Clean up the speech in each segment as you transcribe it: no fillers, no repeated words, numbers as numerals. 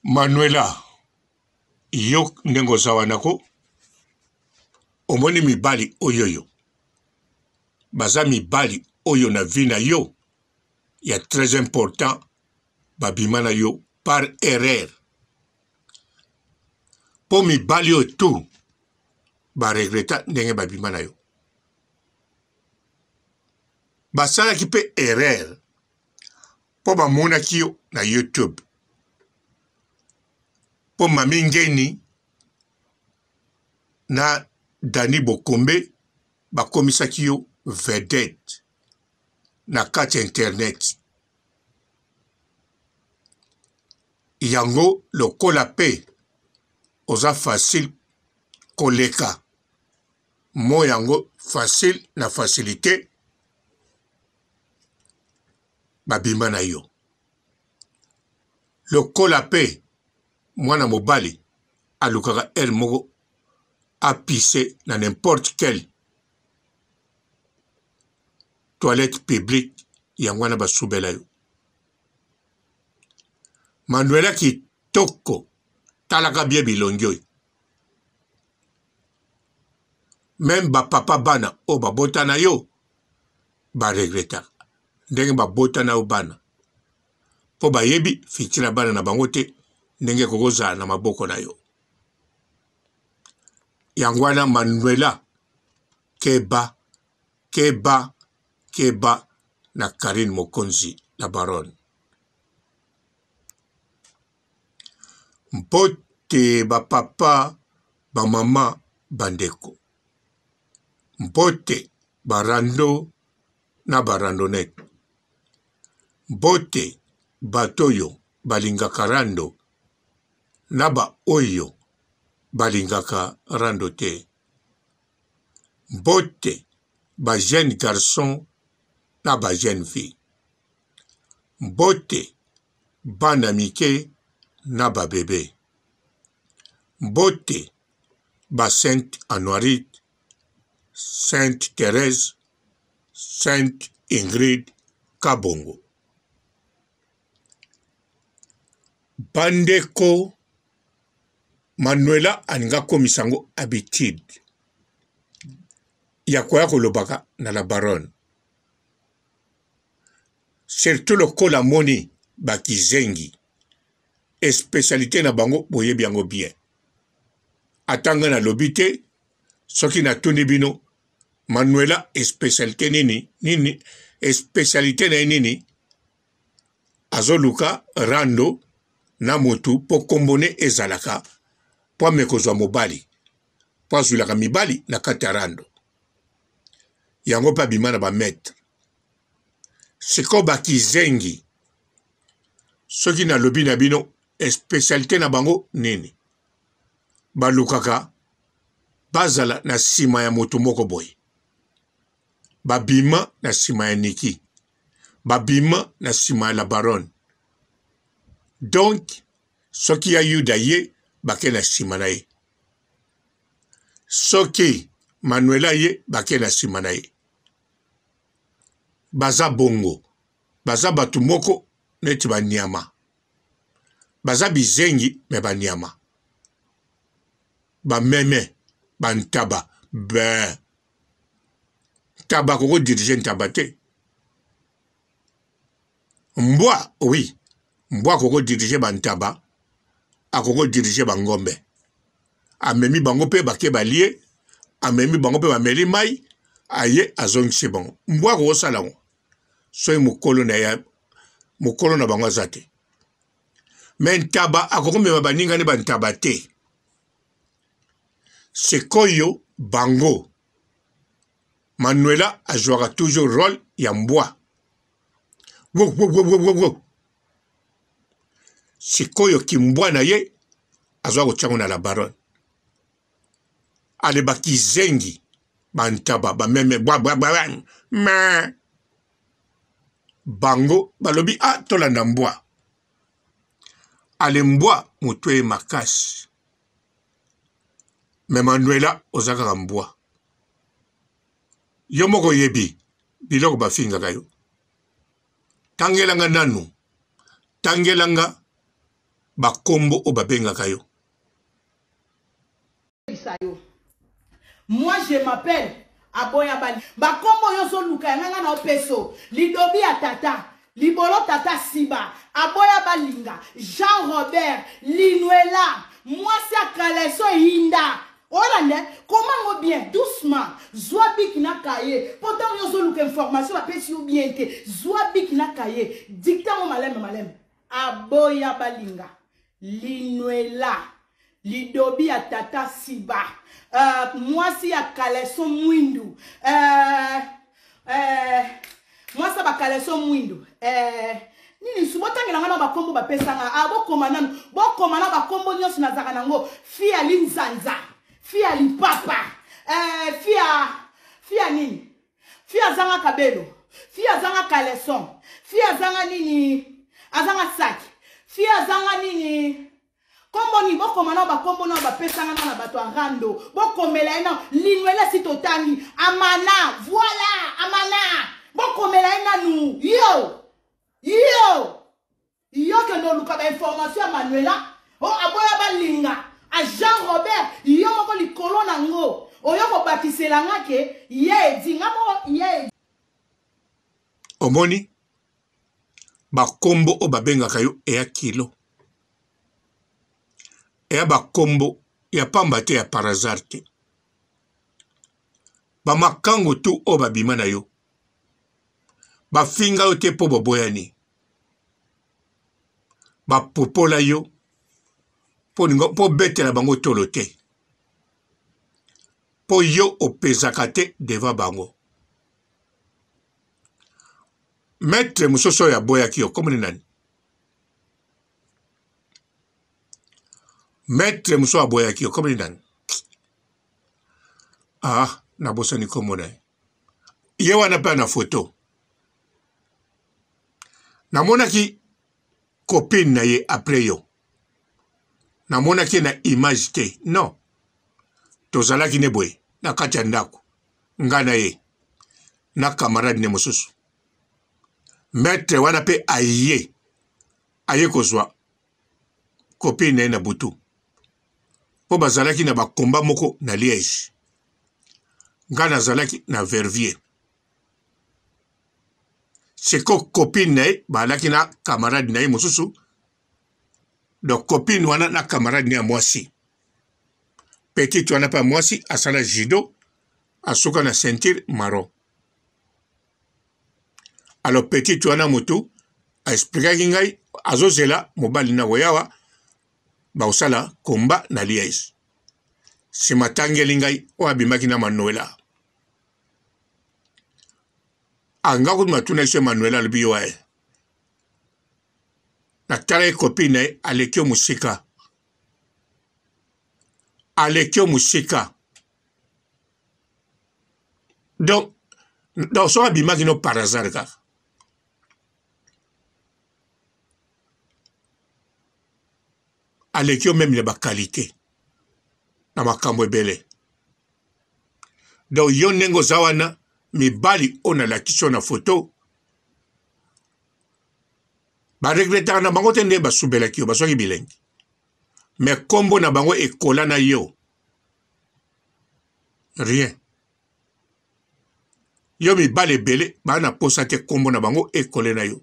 Manuela, yo ndenge oza wana ko, omoni mibali oyoyo baza mibali oyo na vie na yo ya très important babima na yo par erreur mpo mibali oyo tout baregreta ndenge babima na yo basalaki mpe erreur mpo bamonaki yo na youtube mpo mami ngeni na dani bokombe bakomisaki yo vedette na kati ya internet yango lokola mpe oza facile koleka mo yango facile na facilité babima na yo lokola mpe mwana mobali alukaka heure moko apise na n'importe quel toilette publique yango wana basubela yo manuela kitoko talaka bien bilongi oyo meme bapapa bana oyo babota na yo baregretaka ndenge babota na yo bana mpo bayebi futur ya bana na bango te ndenge ekoki kozala na maboko na yo yango wana manuela keba keba keba na karine mokonzi la baronne mpote bapapa bamama bandeko mpote barando na barandonete mbote bato oyo balingaka rando na baoyo balingaka rando te. Mbote ba jeune garçon na ba jeune fille. Mbote bana mike na ba bebe. Mbote ba Sainte Anuarite, Sainte Therèse, Sainte Ingrid Kabongo. Bandeko Manuela alingi akomisa yango habitude ya koya kolobaka na la baronne surtout lokola amoni bakizengi especialite na bango boyebi yango bien ata ngai nalobi te soki natuni bino Manuela especialite nini nini especialite na ye nini azoluka rando na motu mpo kombo ne ezalaka mpo ame kozwa mobali mpo azwilaka mibali na kati ya rando yango mpe abima na bametre sikoyo bakizengi soki nalobi na bino especialite na bango nini balukaka bazala na nsima ya moto moko boye babima na nsima ya Niki, babima na nsima ya la baronne. Donc soki ya Yuda ye bake na nsima na ye, soki Manuela ye bake na nsima na ye. Baza bongo, baza bato moko neti banyama, baza bizengi me banyama, bameme, bantaba be Ntaba akoko dirige ntaba te. Mbwa oui, mbwa akoko dirige ba ntaba, akoko dirige ba ngombe. Amemi bango pe bake balie, amemi bango pe bameli mai, aye azongisi bango. Mbwa akokosala yango soki mokolo na ye mokolo na bango aza te. Me ntaba akokomema baninga ne bantaba te. Sikoyo bango Manuela azwaka toujours role ya mbwa. Wo, wo, wo, wo, wo, wo. Sikoyo kimbwa na ye azwa kotia ngo na la baronne. Ale bakizengi bantaba bameme bwa bwa bwa me bango balobi ah tolanda mbwa. Ale mbwa moto ye makasi. Me Manuela oza kaka mbwa. Yo moko oyebi biloko bafingaka yo. Tangela nga nanu. Tangela nga Bakombo oyo babengaka yo. Yo. Moi je m'appelle aboya bali bakombo oyo ozoluka yanga nga na opeso lidobi ya tata libolo tata siba aboya balinga Jean Robert linuela mwasi ya kaleso eyinda olanda koma ngo bien doucement zwa biki na kaye mpo ntango yo ozoluka information bapesi yo bien te zwa biki na kaye dikta ngo malembe malembe Aboya balinga linuela lidobi ya tata siba uh, mwasi ya caleçon mwindu uh, uh, mwasi ya bacaleçon mwindu uh, nini su botangela nga na bakombo bapesanga ah, bokoma nanu bokoma na bakombo nyonso nazalaka nango fi ya linzanza fi ya lipapa uh, fi ya fi ya nini Fille azanga kabelo, fille azanga caleçon, fille azanga nini, azanga sac, fille azanga nini. Kombo nini bokoma na bakombo na bapesanga na bato ya rando bokomela ye na linuele si totangi amana voilà amana bokomela ye nanu yo yo Yo kende oluka ba information ya Manuela o oh, aboya balinga a Jean Robert yo moko likolo na ngo oyo kobakisela nga ke ye edi nga moko ye edi. Omoni bakombo oyo babengaka yo eya kilo eya bakombo ya pamba te ya par hasard te bamakango tu oyo babima na yo bafinga yo te mpo boboyani bapopola yo mpo obetela bango tolo te mpo yo opezaka te devant bango maître mosusu oyo aboyaki yo komoni nani maître mosusu aboyaki yo komoni nani ah nabosani kombo na ye ye wana mpe na foto Namonaki copine na ye après yo. Namonaki ye na image te. Non. Tozalaki ne boye na kati ya ndako. Nga na ye na camarade ne mosusu. Maître wana pe aye aye kozwa copine na ye na butu. Po bazalaki na ba combat moko na Liège. Nga nazalaki na Verviers. Siko copine na ye bazalaki na camarade na ye mosusu donc copine wana na camarade na ya mwasi petite wana mpe ya mwasi asala judo asuka na ceinture marron alors petite wana motu aexplikaki ngai azozela mobali na koyawa bakosala combat na liège nsima atangeli ngai oyo abimaki na manuela Ah, nga kutu natunaki so Emanuel alobi yo aye. Natalaki copine na ye aleki yo mosika. Aleki yo mosika. Donc, donc soki abimaki no par hasard kaka. Aleki yo meme na ba qualité. Na makambo ebele. Donc yo ndenge oza wana mibali oyo nalakisi yo na foto baregretaka na bango te nde basubelaki yo bazwaki bilengi me nkombo na bango ekola na yo rien yo mibali ebele baa na mposa te nkombo na bango ekole na yo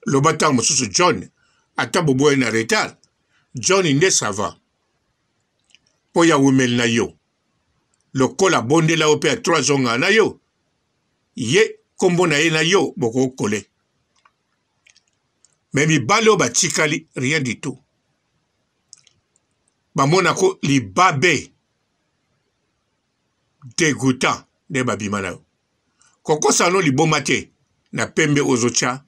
loba ntango mosusu john ata boboyi na retard john nde sava mpo ya wumeli na yo lokola abondela yo mpe ya 3 zonga na yo ye nkombo na ye na yo bokokole me mibali oyo batikali rien du tout bamonako libabe degoûtant nde babima na yo kokosa no liboma te na pembe ozotya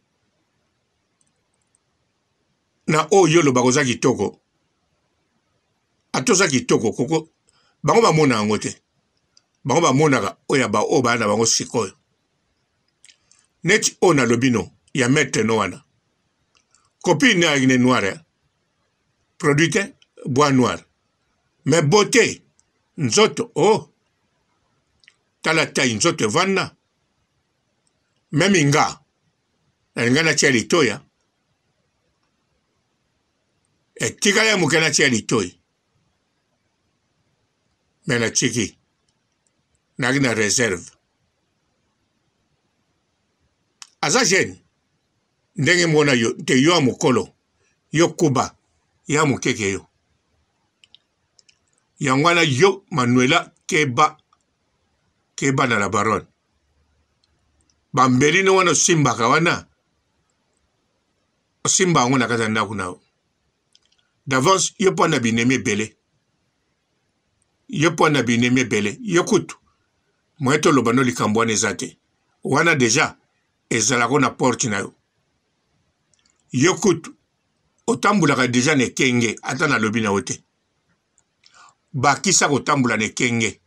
na oyo yo olobaka oza kitoko ata oza kitoko koko bango bamona yango te bango bamonaka oyo ya baoyo baya na bango sikoyo neti oyo nalobi no ya maître no wana copine ne ayaki ne noire eh? produit te bois noir mais beauté nzoto oh tala tai nzoto evanda meme nga nalinga natia litoya. Etikali ya moke natia litoi. Me natiki. Naki na reserve. Aza jeune. Ndenge mona yo te yo ya mokolo. Yo kuba ya mokeke yo. Yango wana yo Manuela keba keba na la baronne. Bambeli no wana osimbaka wana osimba yango na kati ya ndako na yo d'avance yo mpo na binemi ebele yo mpo na binemi ebele yo kutu moye toloba no likambo wana eza te wana deja ezalako na porte na yo yo kutu otambolaka deja na ekenge ata nalobi na yo te bakisa kotambola na ekenge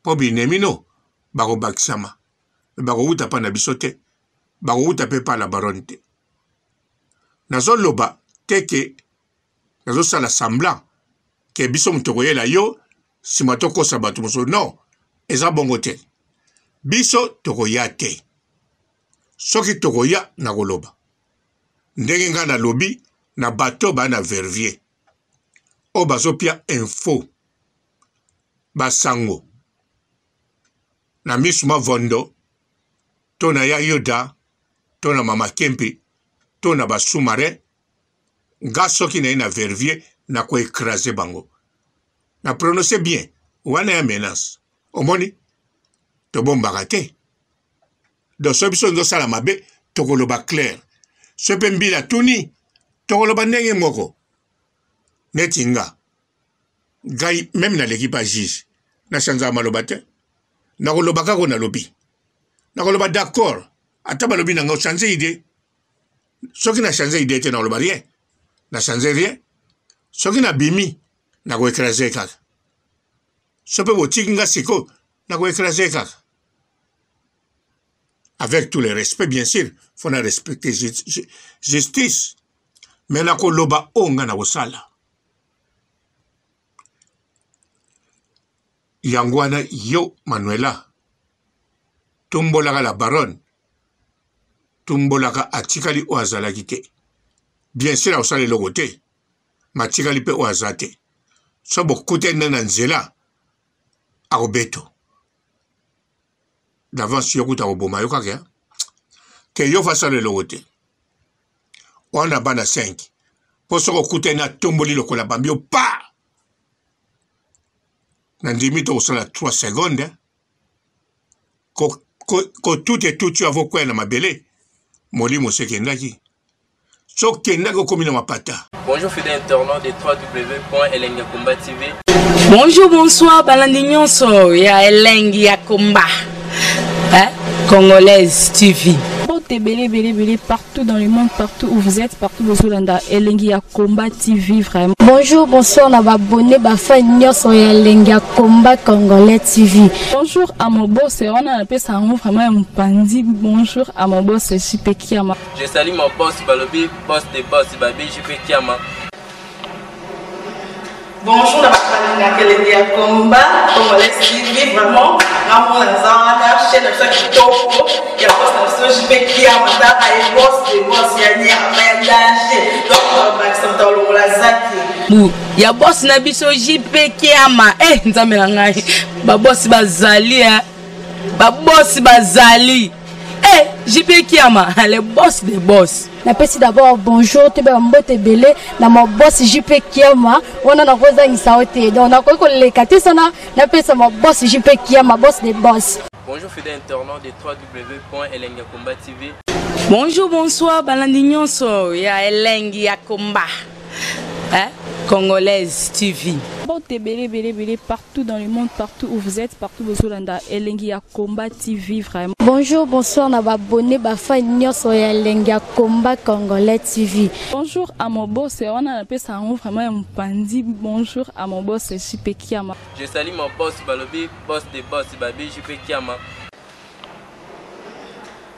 mpo binemi no bakobakisama bakowuta mpa na biso te bakowuta mpe mpa la baronne te nazoloba te ke nazosala semblant ke biso moto tokoyela yo nsima tokosa bato mosusu non eza bongo te biso tokoya te soki tokoya nakoloba ndenge ngai nalobi na bato ba na vervier oyo bazopia info basango na misu mavondo to na ya yoda to na mama kempi to na ba sous marin nga soki naye na vervier na ko ecraser bango na prononcer bien wana ya menace omoni tobombaka te donc soki biso nzosala mabe tokoloba clair soki mpe mbila tuni tokoloba ndenge moko neti nga ngai meme naleki pa juge na changeaka maloba te nakoloba kaka oyo nalobi nakoloba d'accord ata balobi na ngai ochange idée soki na change idée te nakoloba rien na change rien soki nabimi nakoekrase kaka so mpe botiki nga sikoyo nakoekrase kaka avec tout le respect bien sûr faut na respecter justice mais nakoloba oyo nga nakosala Yango wana yo Manuela tumbolaka la baronne tumbolaka atikali oyo azalaki te bien sûr akosala eloko te matikali mpe oyo aza te so bokutani na na nzela akobeto d'avance yo kuta akoboma yo kaka ke yo fasala eloko te wana bana 5 mpo soki okutani atomboli lokola bambi yo pa nandimi tokosala 3 seconde kotuta etuti yo avokwea na mabele molimo se ekendaki so okendaki okomi na mapata. Bonjour fidèle internaute de www.elengiyakomba TV. Bonjour, bonsoir, balandi nyonso ya Elengi ya Komba. Hein? Congolaise TV. Mbote ebele ebele ebele partout dans le monde, partout où vous êtes, partout bozolanda Elengi ya Combat TV vraiment. Bonjour, bonsoir na ba abonné ba fan nyonso ya Elengi ya Combat Congolais TV. Bonjour à mon boss, wana napesa yango vraiment ya mopanzi. Bonjour à mon boss JP Kiama. Je salue mon boss balobi boss de boss babi JP Kiama. Bonjour na bato balingaka elengi ya combat congolais TV vraiment ngamona naza wana chaîne na biso ya kitoko ya boss na biso JP Kiama tala ye boss de boss ya nyama ya danger donc bakisa moto alongola zaki bu ya boss na biso JP Kiama eh nzambe na ngai ba boss bazali eh ba boss bazali eh JP Kiama le boss de boss. Napesi d'abord bonjour toyeba mbote ebele na ma boss JP Kiama wana nakozangisa yo te donc nakoki koleka te sana napesa ma boss JP Kiama boss de boss. Bonjour fidèle internaute de www.elengiyakomba TV. Bonjour, bonsoir, balandi nyonso ya Elengi ya Komba. Hein? Congolaise TV. Mbote ebele ebele ebele partout dans le monde, partout où vous êtes, partout bozolanda Elengi ya Combat TV vraiment. Bonjour, bonsoir na ba abonné ba fan nyonso ya Elengi ya Combat Congolais TV. Bonjour à mon boss, wana napesa yango vraiment ya mopanzi. Bonjour à mon boss JP Kiama. Je salue mon boss balobi boss de boss babi JP Kiama.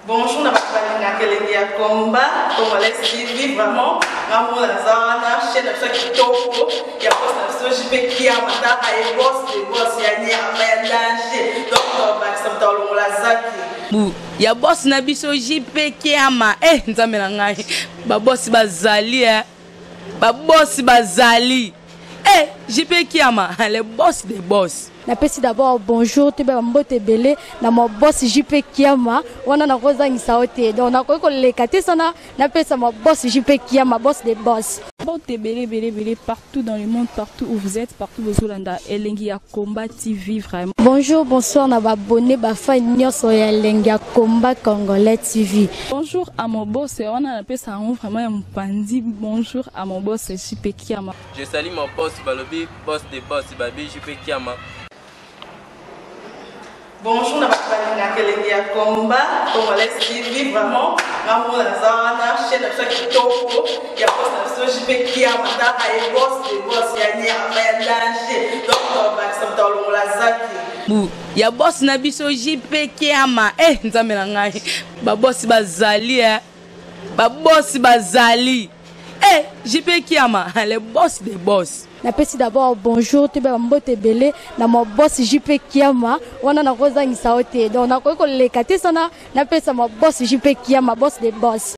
Bonjour na bato balingaka elengi ya combat congolais TV vraiment ngamona naza wana chaîne na biso ya kitoko ya boss na biso JP Kiama tala ye boss de boss ya nyama ya danger donc bakisa moto alongola zaki bu ya boss na biso JP Kiama eh nzambe na ngai ba boss bazali eh. Babosi bazali. Eh, JP Kiama, le boss des boss. Napesi d'abord bonjour toyeba bambote ebele na ma boss JP Kiama wana nakozangisa yo te donc nakoki koleka te sana napesa ma boss JP Kiama boss des boss. Mbote ebele ebele ebele partout dans le monde, partout où vous êtes, partout bozolanda Elengi ya Combat TV vraiment. Bonjour, bonsoir na ba abonné ba fan nyonso ya Elengi ya Combat Congolais TV. Bonjour à mon boss, wana napesa yango vraiment ya mopanzi. Bonjour à mon boss JP Kiama. Je salue mon boss balobi boss de boss babi JP Kiama. Bonjour na bato balingaka elengi ya combat congolais TV vraiment nga moko naza wana chaîne na biso ya kitoko ya boss na biso JP Kiama tala ye boss de boss ya nyama ya danger donc tobakisa moto alongola zaki bu ya boss na biso JP Kiama eh nzambe na ngai ba boss bazali eh ba boss bazali eh JP Kiama le boss des boss. Napesi d'abord bonjour toyeba bambote ebele na ma boss JP Kiama wana nakozangisa yo te donc nakoki koleka te sana napesa ma boss JP Kiama boss des boss.